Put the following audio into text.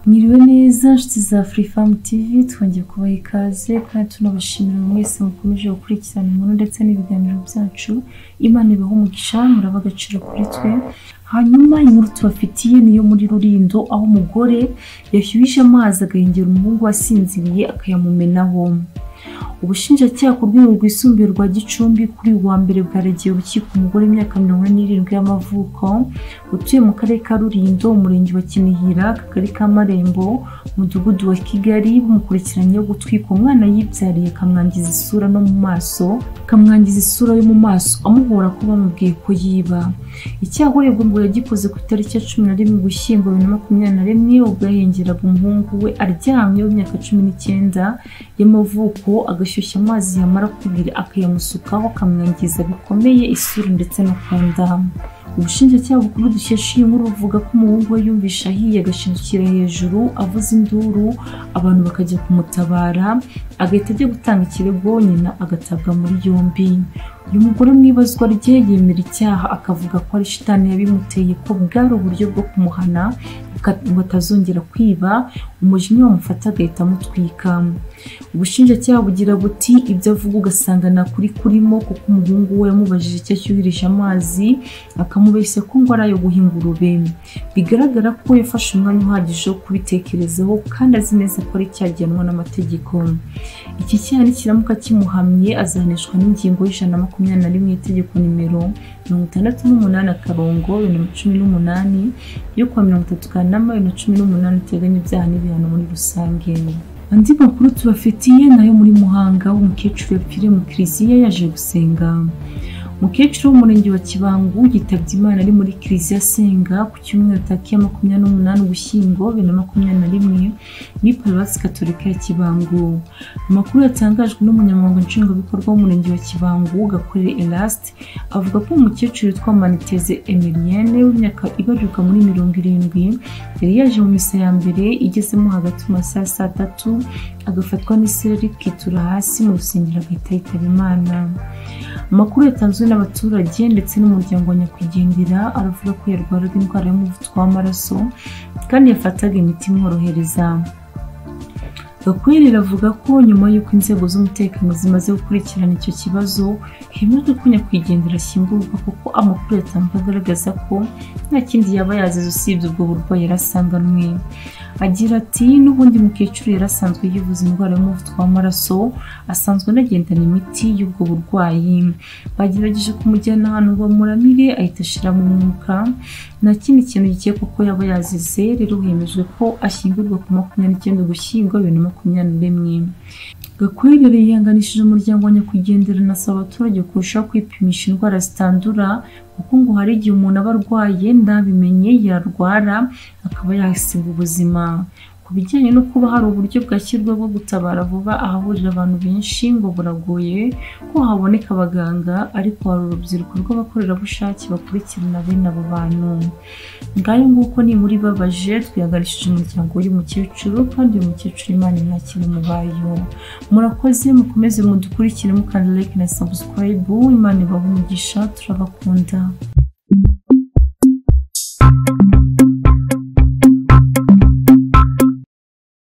Mwiriwe neza nshuti za Afrifam TV, twongeye kubaha ikaze kandi tunabashimira mwese mukomeje gukurikirana inkuru ndetse n'ibiganiro byacu. Imana ibahe umugisha, muraba agaciro kuri twe. Hanyuma inkuru tubafitiye niyo muri Rulindo, aho umugore yashyuhije amazi agahengera umuhungu wasinziriye akayamumenaho. Ubushinjacyaha ku rwego rwisumbuye rwa Gicumbi kuri uyu wa mbere bwaregeye urukiko umugore w'imyaka 47 y'amavuko utuye mu karere ka Rulindo, umurenge wa Kinihira, akagari ka Marembo, umudugudu wa Kigali, bamukurikiranyeho gutwika umwana yibyariye akamwangiza isura no mu maso, akamwangiza isura yo mu maso amuhora ko bamubwiye ko yiba. Icyaha uregwa ngo yagikoze ku itariki ya 11 Ugushyingo 2021, ubwo yahengeraga umuhungu we aryamye w'imyaka 19 y'amavuko, agashyushya amazi yamara kubira akayamusukaho akamwangiza bikomeye isura ndetse no ku nda. Ubushinjacyaha bukuru dukesha iyi nkuru buvuga ko umuhungu we yumvishe ahiye agashidukira hejuru avuza induru, abantu bakajya kumutabara, agahita ajya gutanga ikirego, nyina agatabwa muri yombi. Uyu mugore mu ibazwa rye yemera icyaha, akavuga ko ari shitani yabimuteye, ko bwari uburyo bwo kumuhana ngo atazongera kwiba, umujinya wamufata agahita amutwika. Ubushinjacyaha bugira buti ibyo avuga ugasanga nta kuri kurimo, kuko umuhungu we yamubajije icyo ashyuhirije amazi akamubeshya ko ngo ari ayo guha ingurube. Bigaragara ko yafashe umwanya uhagije wo kubitekerezaho kandi azi neza ko ari icyagenwa n'amategeko. Iki cyaha nikiramuka kimuhamye azahanishwa n'ingingo y'121 y'itegeko nimero 68-2018 yo kuwa 30 Kanama 2018 iteganya ibyaha n'ibihano muri rusange. Andi makuru tubafitiye nayo muri Muhanga, umukecuru yapfiriye mu kiliziya yaje gusenga. Umukecuru w'umurenge wa Kibangu yitabye Imana ari muri kiliziya asenga ku cyumweru tariki ya 28 Ugushyingo 2021 muri Paruwasi Gatolika ya Kibangu. Amakuru yatangajwe n'umunyamabanga nshingwabikorwa w'umurenge wa Kibangu, Gakorere Eraste, avuga ko umukecuru witwa Maniteze Emilienne w'imyaka ibarirwa muri 70 yari yaje mu misa ya mbere igezemo hagati mu masaha ya saa tatu, agafatwa n'isereri akitura hasi mu rusengero agahita yitaba Imana. Amakuru yatanzwe n'abaturage ndetse n'umuryango wa nyakwigendera aravuga ko yarwaraga indwara y'umuvuduko w'amaraso kandi yafataga imiti imworohereza. Gakwerere avuga ko nyuma y'uko inzego z'umutekano zimaze gukurikirana icyo kibazo, hemejwe ko nyakwigendera ashyingurwa, kuko amakuru yatanzwe agaragaza ko nta kindi yaba yazize usibye ubwo burwayi yari asanganwe. Agira ati n'ubundi mukecuru yari asanzwe yivuza indwara y'umuvuduko w'amaraso, asanzwe anagendana imiti y'ubwo burwayi. Bagerageje kumujyana ahantu ngo bamuramire ahita ashiramo umwuka, nta kindi kintu gikekwa ko yaba yazize. Rero hemejwe ko ashyingurwa ku 29 Ugushyingo 2021. Gakwerere yihanganishije umuryango wa nyakwigendera, anasaba abaturage kurushaho kwipimisha indwara zitandura, kuko ngo hari igihe umuntu aba arwaye ntabimenye, yarwara akaba yahasiga ubuzima. Ku bijyanye no kuba hari uburyo bwashyirwa bwo gutabara vuba ahahurira abantu benshi, ngo buragoye ko haboneka abaganga, ariko hari urubyiruko rw'abakorerabushake bakurikirana bene abo bantu. Ngayo nguko ni inkuru ibabaje, twihanganishije umuryango w'uyu mukecuru, kandi uyu mukecuru Imana imwakire mu bayo. Murakoze, mukomeze mudukurikire mukanda like na subscribe. Imana ibahe umugisha, turabakunda.